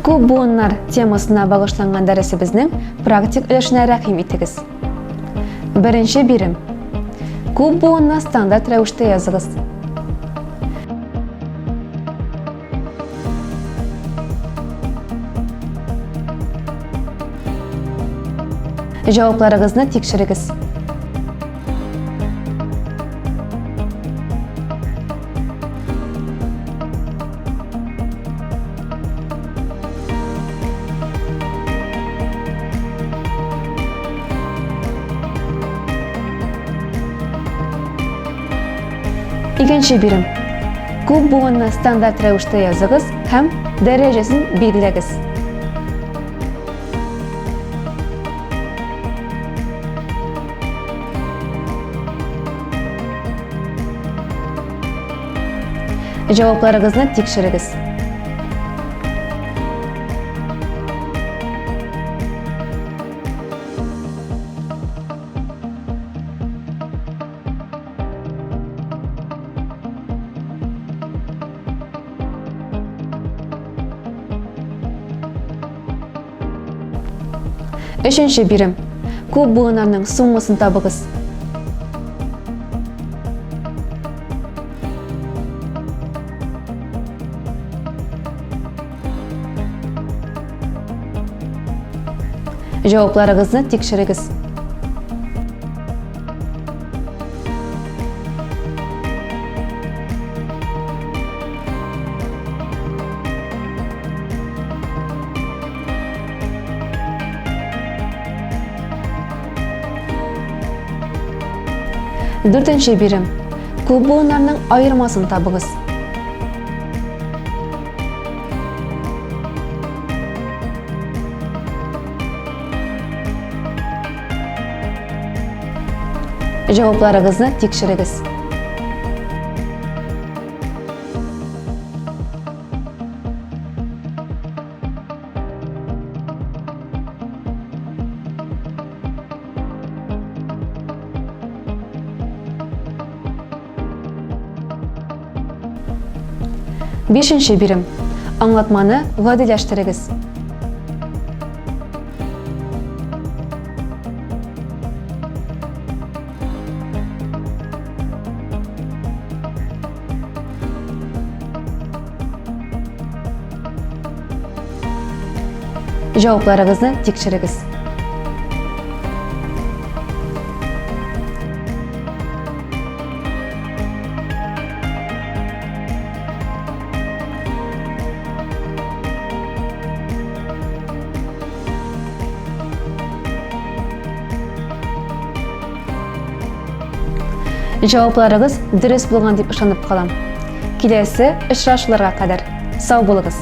Күп буыннар темасына багышланган дәресебезнең практик өлешенә рәхим итегез. Беренче бирем. Күп буынны стандарт рәвештә языгыз. Җавапларыгызны тикшерегез. Икенче бирем. Күп буынны стандарт рәвештә языгыз һәм дәрәҗәсен билгеләгез. Җавапларыгызны тикшерегез. Өченче бирем. Күп буыннарның суммасын табыгыз. Җавапларыгызны тикшерегез. Дүртенче бирем. Күп буыннарның аермасын табыгыз. Җавапларыгызны тикшерегез. Бишенче бирем. Аңлатманы гадиләштерегез. Җавапларыгызны тикшерегез. Җавапларыгыз дөрес булган дип ышанып калам. Киләсе очрашуларга кадәр сау булыгыз!